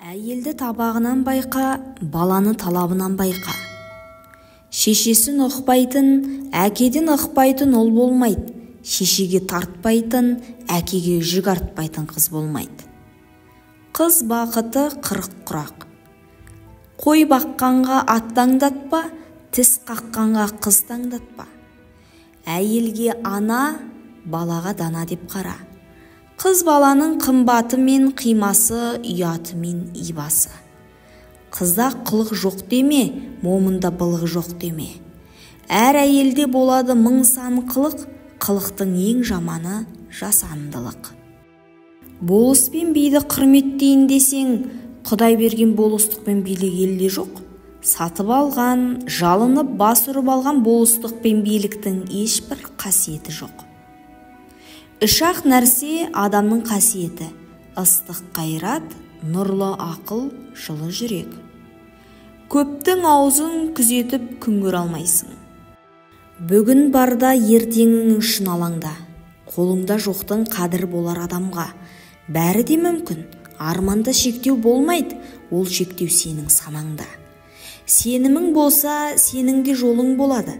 Әйелді табағынан байқа, баланы талабынан байқа. Шешесін ұқпайтын, әкеден ықпайтын ұл болмайды. Шешеге тартпайтын, әкеге жүк артпайтын қыз болмайды. Қыз бақыты 40 құрақ. Қой баққанға ат таңдатпа, тіс қаққанға қыз таңдатпа. Әйелге ана, балаға дана деп қара. Қыз баланың қымбаты мен қимасы, ұяты мен ибасы. Қызда қылық жоқ деме, момында былық жоқ деме. Әр әйелде болады мың сан қылық, қылықтың ең жаманы жасандылық. Болыс пен биді құрметтейін десең, Құдай берген болыстық пен билік елде жоқ. Сатып алған, жалынып бас ұрып алған болыстық пен биліктің ешбір қасиеті жоқ. Үш-ақ нәрсе адамның қасиеті: ыстық қайрат, нұрлы ақыл, жылы жүрек. Көптің аузын күзетіп күн көре алмайсың. Бүгін барда ертеңің үшін алаңда. Қолыңда жоқтың қадір болар адамға. Бәрі де мүмкін, арманда шектеу болмайды, ол шектеу сенің санаңда. Сенімің болса, сенің де жолың болады.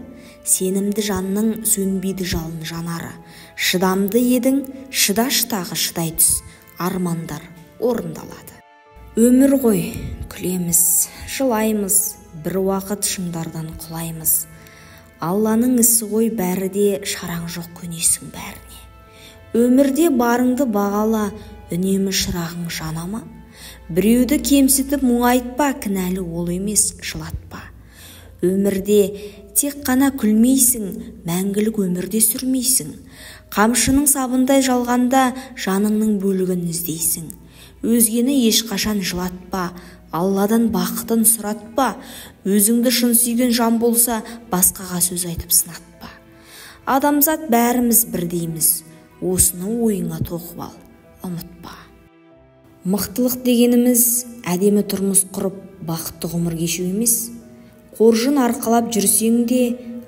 Сенімді жанның сөнбейді жалын жанары. Шыдамды едің, шыдаш тағы шыдай түс, армандар орындалады. Өмір ғой, күлеміз, жылаймыз, бір уақыт шыңдардан құлаймыз. Алланың ісі ғой бәрі де, шараң жоқ көнесің бәріне. Өмірде барыңды бағала, үнемі шырағың жана ма? Біреуді кемсітіп мұңайтпа, кінәлі ол емес, жылатпа. Өмірде тек қана күлмейсің, мәңгілік өмірде сүрмейсің. Қамшының сабындай жалғанда жаныңның бөлігін іздейсің. Өзгені ешқашан жылатпа, Алладан бақытын сұратпа. Өзіңді шын сүйген жан болса, басқаға сөз айтып сынатпа. Адамзат бәріміз бірдейміз, осыны ойыңа тоқып ал, ұмытпа. Мықтылық дегеніміз әдемі тұрмыс құрып, бақытты ғұмыр кешу емес. Қоржын арқалап жүрсең де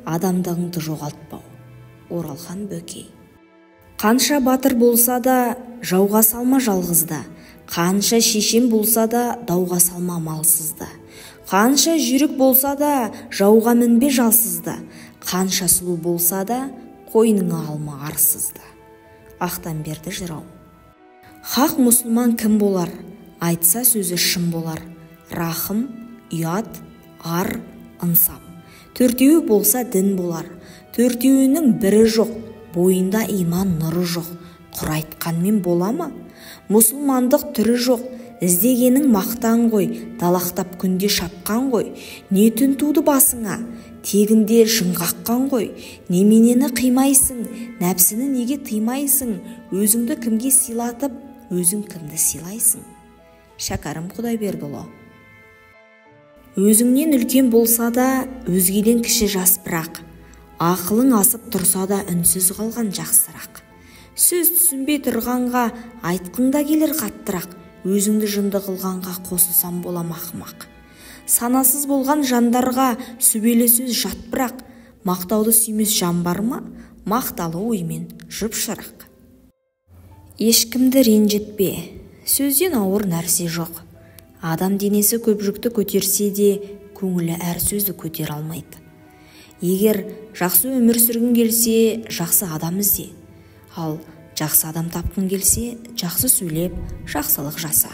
адамдығыңды жоғалтпау. Оралхан Бөкей. Қанша батыр болса да жауға салма жалғызда, қанша шешен болса да дауға салма малсызда, қанша жүйрік болса да жауға мінбе жалсызда, қанша сұлу болса да қойныңа алма арсызда. Ақтанберді жырау. Хақ мұсылман кім болар? Айтса сөзі шын болар. Рахым, ұят, ар, ынсап. Төртеуі болса дін болар. Төртеуінің бірі жоқ, бойында иман нұры жоқ. Құр айтқанмен бола ма? Мұсылмандық түрі жоқ, іздегенің мақтан ғой, далақтап күнде шапқан ғой. Не түн туды басыңа, тегінде жын қаққан ғой. Неменені қимайсың, нәпсіні неге тыймайсың? Өзіңді кімге сыйлатып, өзің кімді сыйлайсың? Шәкәрім Құдайбердіұлы. Өзіңнен үлкен болса да, өзгеден кіші жас бірақ. Ақылың асып тұрса да үнсіз қалған жақсырақ. Сөз түсінбей тұрғанға айтқың да келер қаттырақ. Өзіңді жынды қылғанға қосылсам болам ақымақ. Санасыз болған жандарға сүбелі сөз жат бірақ. Мақтауды сүймес жан бар ма? Мақталы оймен жұп шырақ. Ешкімді ренжітпе, сөзден ауыр нәрсе жоқ. Адам денесі көп жүкті көтерсе де, көңілі әр сөзді көтере алмайды. Егер жақсы өмір сүргің келсе, жақсы адам ізде. Ал жақсы адам тапқың келсе, жақсы сөйлеп, жақсылық жаса.